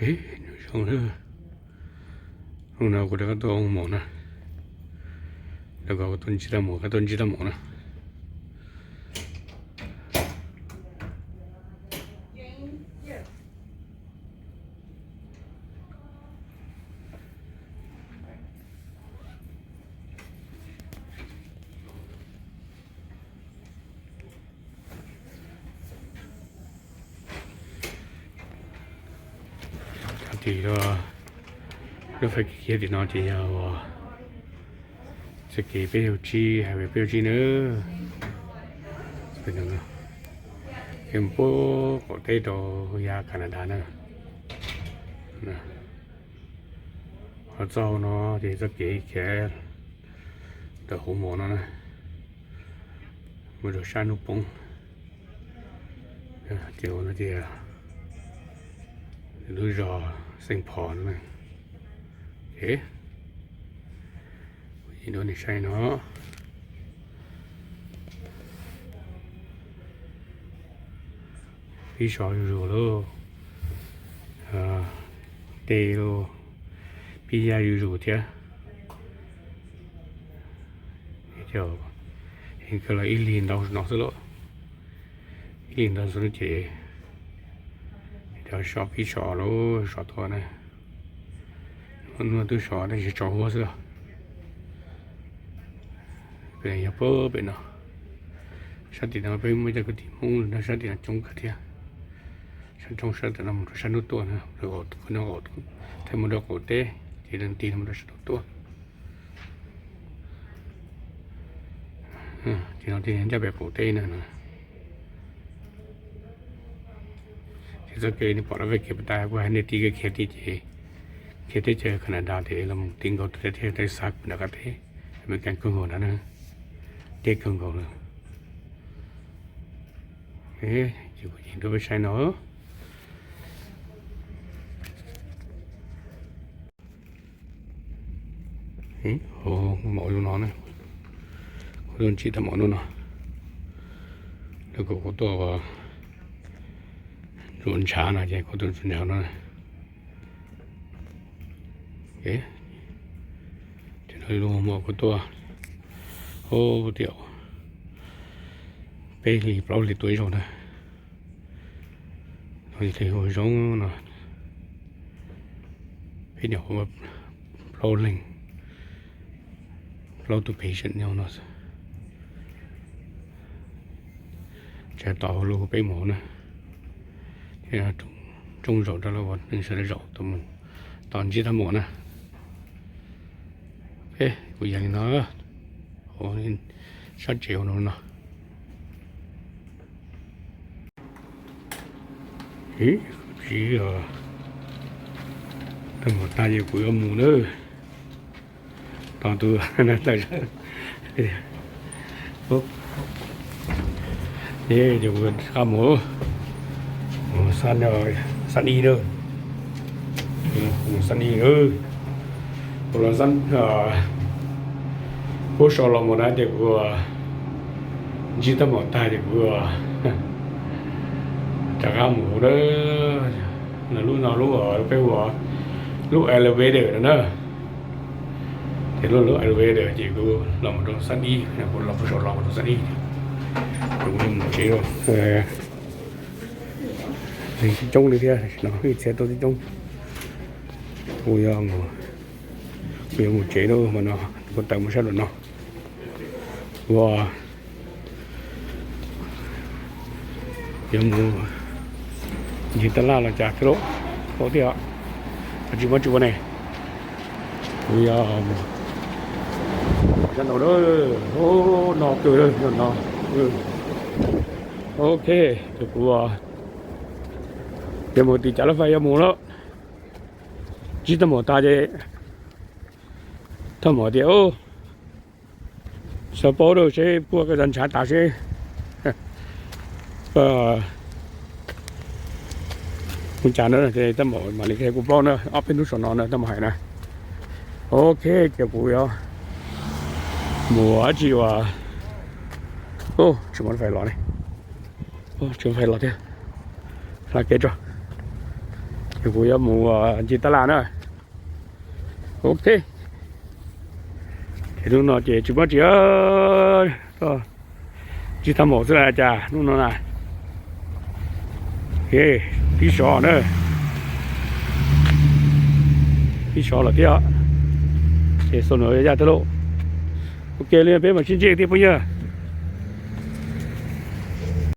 Zoo na, hnub no kuv rov qab tuaj ua mov na, rau kom kuv tuaj ntsib tau mov, rov qab tuaj ntsib tau mov na. Tim lub fais kiv tim no ces yog txoj kev peb caug tsib, highway peb caug tsib na. Kev mus puag qaum teb rau yav Canada na. Ho txoj hauv no ces txoj kev khiav rau hauv mos no na, mus rau sab hnub poob. Ces ua no ces lub zos Saint Paul no. Kuv yeej dua nej saib no. Pib sov zuj zus lauj, tej lauj, pib yaj zuj zus thiab. Ces kawg los ib hlis ntau no xwb lauj, ib hlis ntau xwb ces cov sov pib sov lauj, sov tuaj na. Hnub no twb sov tab sis tsaus huab xwb os. Pem yog puag pem no, sab tim no peb muaj cov kwv tij Hmoob nyob sab tim no coob kawg thiab. Sab roob sab tim no mus rau sab ntuj tuaj na, thaj mus rau qaum teb ces leej twg mus rau sab ntuj tuaj. Ces no ces ncaj pem qaum teb na. Ces txoj kev nej pom lawm, kev pas tas kuv hais nej tib kev khiav tib ces khiav teb chaws Canada ces los mus ti nkaus teb chaws Texas nram qab teb Amelikas kawg nkaus nrad na, deb kawg nkaus lawm. Ces kuv yeej rau peb saib no. Mov lub no na, kuv tuaj ntsib tau mov lub no, lawv kom kuv tuaj ua ntsuas ntshav no ces kuv tuaj ntsuas ntshav no. Ces lub mov kuv tuaj, ub, tiam peb hlis plaub hlis tuaj ib zaug na. Hlis ua zoo no, peb nyuam qhuav plaub leeg, plaub tus patient nyob no xwb. Tsam tom hauv lub peb mus na, thiab rooj zaum rau lawv ua neeg sawv daws zaum tau mus, tau ntsib tau mus na. Kuv yog li no, sab tsev ua no no. Ib, tsis, tag mus tag ces kuv yuav mus na. Tos tus tawm, ces kuv rov qab mus, mus xab ib na, mus xab ib na. Kuv los, kuv sau los mus na ces kuv ntsib tab mom tag ces kuv rov qab mus na. Lub no lub peb hu ua lub elevator no na. Ces lub, lub elevator ces kuv los mus rau xab ib, kuv los, kuv sau los mus rau xab ib, ces kuv yuav mus tsev lawm. Tib coob li thiab, ib txhia tuaj tib coob. Kuv yuav mus, kuv yuav mus tsev lawm mas no, kuv tawm mus sab nraum no. Ua, yuav mus ncig tab laj los cas thiab lauj, tau tiag, tsis muaj tsis ua ne. Kuv yuav mus sab nraum no, no kawg no. Ok, ces kuv yuav mus tim cav lab fais yuav mus lawm. Ntsib tab mom tas ces thaj mom tias, xav paub rau seb puas koj cov ntshav tas seb mus cas na, ces tab mom mam li kuv paub na, ob peb hnub saum no na tab mom hais na. Ok, ces kuv yuav mus dab tsi uas, tsis muaj fais los ne, tsis muaj fais los thiab, hla kev tso. Kuv yuav mus ncig tab laj na. Ok, ces hnub no ces tsis muaj tsi, tsis tau mus xwb na, cas hnub no na. Pib sov na, pib sov lawm thiab, ces xaus no yaj tag lauj. Ok li, peb mam sib ntsib thiab phooj ywg.